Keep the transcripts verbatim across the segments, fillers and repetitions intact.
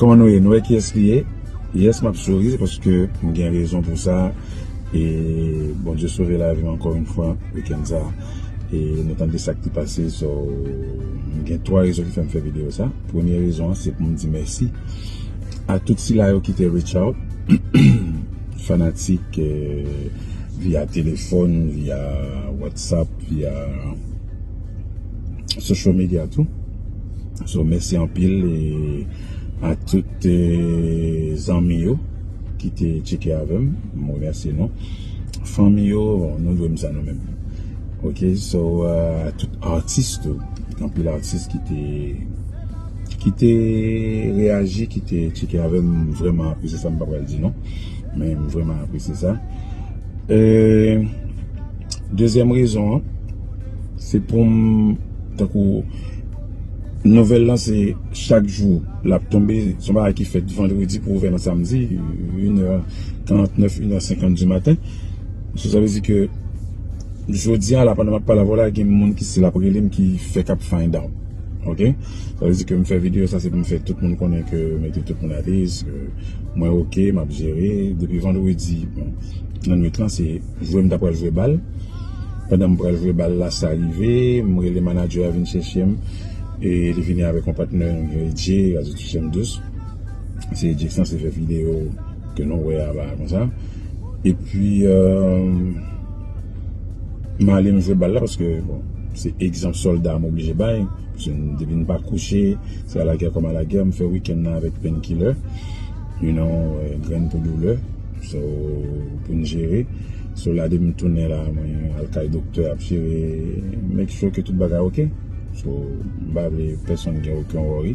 Kòman nou ye? Nou wè kiyès li ye? Yes, m ap souri, se paske m gen rezon pou sa. E Bondye sove lavi m ankò yon fwa, wikenn sa. E nou tande sa k te pase, so, m gen twa rezon ki fè m fè videyo sa. Premye rezon an, se pou m di mèsi a tout sila yo ki te reach out, fanatik, eh, via telefòn, via WhatsApp, via social media tou. So, mèsi anpil e a tout, eh, zanmi yo ki te tcheke avè m, m remèsye nou. Fanmi yo, bon, nou dwe m sa nou menm. Ok, so, eh, a tout atis tou, anpil atis ki te, ki te reyaji, ki te tcheke avè m, m vrèman apresye sa, m pa pral di non, men m vrèman apresye sa. Eh, dezyèm rezon an, se pou m, tankou, nouvèl lan se chak jou l ap tonbe, se yon bagay ki fèt vandredi pou ouvè nan samdi, inè karantnèf, inè senkant di maten. So, sa vle di ke jodi a la, pandan m ap pale avè w la, gen moun ki still ap rele m ki fèk ap find out. Ok? Sa vle di ke m fè videyo sa, se pou m fè tout moun konnen ke m mete tout moun alèz, ke mwen ok, m ap jere. Depi vandredi, bon, nan nwit lan, se jwe m ta pral jwe bal. Pandan m pral jwe bal la, sa rive, m rele manadjè a vin chèche m. E li vini avèk yon patnè, nou rele Jay, Razou Touche m Dous. Se Jay ki sanse fè videyo ke nou wè a la konsa. Epi, eh, m ale m jwe bal la paske, bon, se egzanp sòlda m oblije bay. Paske m, depi m pa kouche, se alagè kòm alagè, m fè wikenn nan avèk painkiller, you know, eh, grenn pou doulè. So, pou n jere. So, la depi m tounen la, mwen al kay doktè ap jere, make sure ke tout bagay ok. So, m pa vle pèsonn gen okenn worry.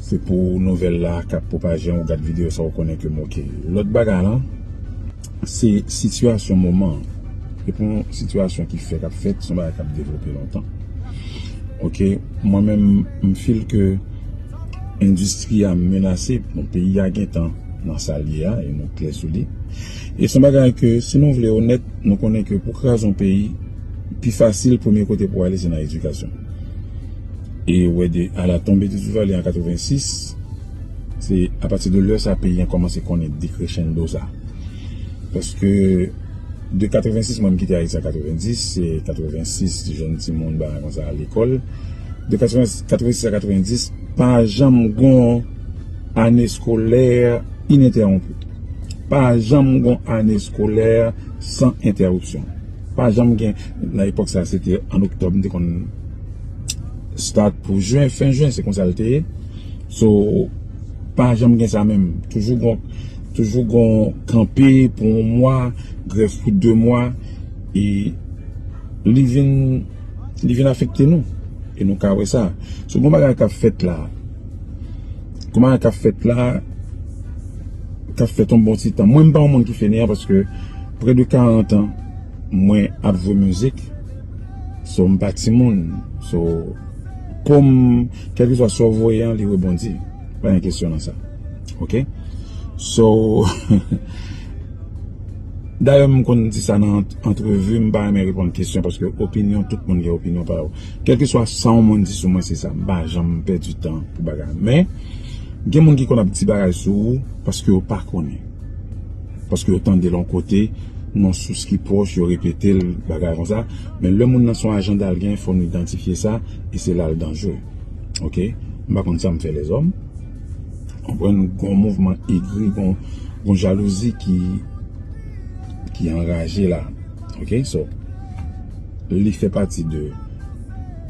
Se pou nouvèl la k ap pwopaje an, ou gad videyo sa, ou konnen ke m ok. Lòt bagay lan, se sitiyasyon moman an. Se pou yon sitiyasyon ki fèk ap fèt, se yon bagay k ap devlope lontan. Ok, mwen menm, m feel ke endistri a menase, bon, peyi a gentan nan sa l ye a, e nou klè sou li. E se yon bagay ke, si nou vle onèt, nou konnen ke pou kraze yon peyi, pi fasil, premye kote pou ale, se nan edikasyon. E ou wè de, à la tombée de Duvalier an katrevensis, se apati de lè sa, peyi an kòmanse konnen decrescendo sa. Paske de katrevensis, mwen m kite Ayiti an katrevendis, se katrevensis, jèn timoun, bagay konsa, lekòl. De katrevensis a katrevendis, pa janm gon ane eskolè inentèwonpi. Pa janm gon ane eskolè san entèwipsyon. Pa janm gen, nan epòk sa, se te an oktòb, m te konn start pou jen, fen jen, se konsa l te ye. So, pa janm gen sa menm. Toujou gon, toujou gon kanpe pou yon mwa, grèv pou de mwa, e li vin, li vin afekte nou. E nou ka wè sa. So, gon bagay k ap fèt la. Gon bagay k ap fèt la, k ap fèt yon bon ti tan. Mwen, m pa yon moun ki fèneyan paske prè de karant an, mwen ap jwe mizik. So, m pa timoun. So, pou m, kèlkeswa sa w voye an, li rebondi. Pa gen kesyon nan sa. Ok? So, dayè, m konn di sa nan ant-, antrevi, m pa renmen reponn kesyon paske opinyon, tout moun gen opinyon pa yo. Kèlkeswa sa yon moun di sou mwen, se sa. M pa janm pèdi tan pou bagay. Men, gen moun ki konn ap di bagay sou ou paske yo pa konnen. Paske yo tande l yon kote, nan sous ki pwòch, yo repete l, bagay konsa. Men lè moun nan se yon ajanda l gen, fò nou idantifye sa, e se la l danjere. Ok? M pa konn sa m fè lèzòm. Konprann, gon mouvman egri, gon, gon jalouzi ki, ki anraje la. Ok? So, li fè pati de,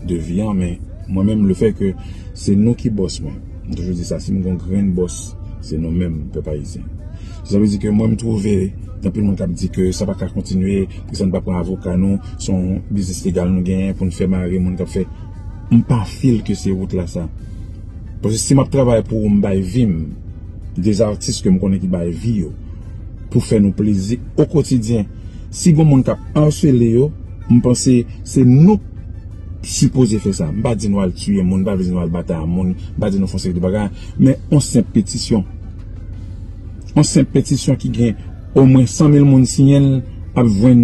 de vi an, men mwen menm, le fè ke se nou ki bòs mwen. M toujou di sa, si m gon grenn bòs, se nou menm, pèp ayisyen. Sa vle di ke mwen, m twouve, gen anpil moun k ap di ke sa pa ka kontinye, poukisa n pa pran avoka nou, se yon biznis legal nou genyen pou n fè mare moun k ap fè. M pa feel ke se wout la sa. Paske si m ap travay pou ou, m bay vi m, de atis ke m konnen ki bay vi yo, pou fè nou plezi o kotidyen. Si gon moun k ap asele yo, m panse se nou k sipoze fè sa. M pa di nou al tiye moun, m pa di nou al batay a moun, m pa di nou fè yon seri de bagay, men yon senp petisyon. Yon senp petisyon ki gen omwen san mil moun siyen l ap jwenn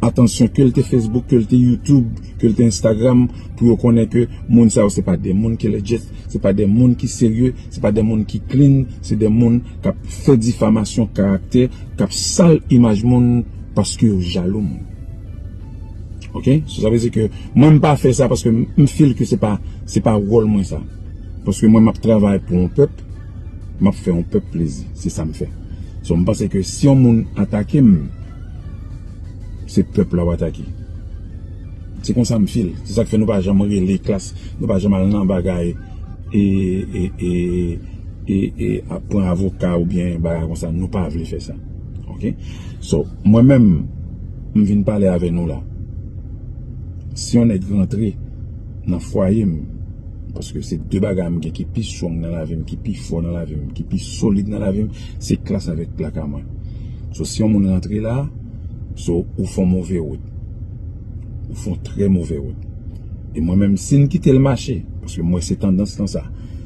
Atansyon, ke l te Facebook, ke l te YouTube, ke l te Instagram, pou yo konnen ke moun sa yo se pa de moun ki legit, se pa de moun ki serye, se pa de moun ki clean, se de moun k ap fè difamasyon karaktè, k ap sal imaj moun paske yo jalou moun. Ok? So, sa vle di ke mwen m pa fè sa paske m, m feel ke se pa, se pa wòl mwen sa. Paske mwen m ap travay pou yon pèp, m ap fè yon pèp plezi. Se sa m fè. So, m panse ke si yon moun atake m, se pèp la w atake. Se konsa m feel. Se sa k fè nou pa janm rele klas, nou pa janm al nan bagay e, e, e, e, e ap pran avoka oubyen bagay konsa. Nou pa vle fè sa. Ok? So, mwen menm, m vin pale avè nou la. Si yon nèg rantre nan fwaye m, paske se de bagay m gen ki pi strong nan lavi m, ki pi fò nan lavi m, ki pi solid nan lavi m, se klas avèk plaka mwen. So, si yon moun rantre la, so, ou fè yon move wout. Ou fè yon trè move wout. E mwen menm, si n kite l mache, paske mwen se tandans lan sa.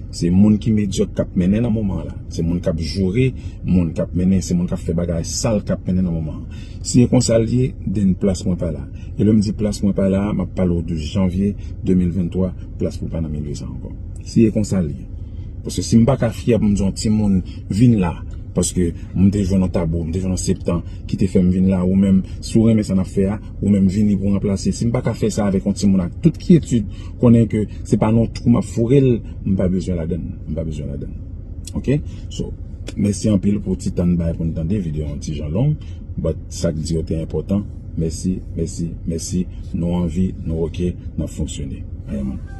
Se moun ki medyòk k ap mennen nan moman la. Se moun k ap joure, moun k ap mennen, se moun k ap fè bagay sal k ap mennen nan moman an. Si e konsa l ye, then plas mwen pa la. E lè m di plas mwen pa la, m ap pale w de janvye de mil venntwa, plas mwen pa nan milye sa ankò. Si e konsa l ye. Paske si m pa ka fyè pou m di yon timoun vin la, paske m te jwenn yon tabou, m te jwenn yon septan ki te fè m vin la, ou menm, si w renmen sa n ap fè a, ou menm vini pou ranplase. Si m pa ka fè sa avèk yon timoun ak tout kyetid, konnen ke se pa nan yon twou m ap foure l, m pa bezwen ladann. M pa bezwen ladann. Ok? So, mèsi anpil pou ti tan n bay pou n tande videyo yon ti jan long, but sa k di yo te enpòtan. Mèsi, mèsi, mèsi. Nou anvi, nou ok, n ap fonksyone. Amen.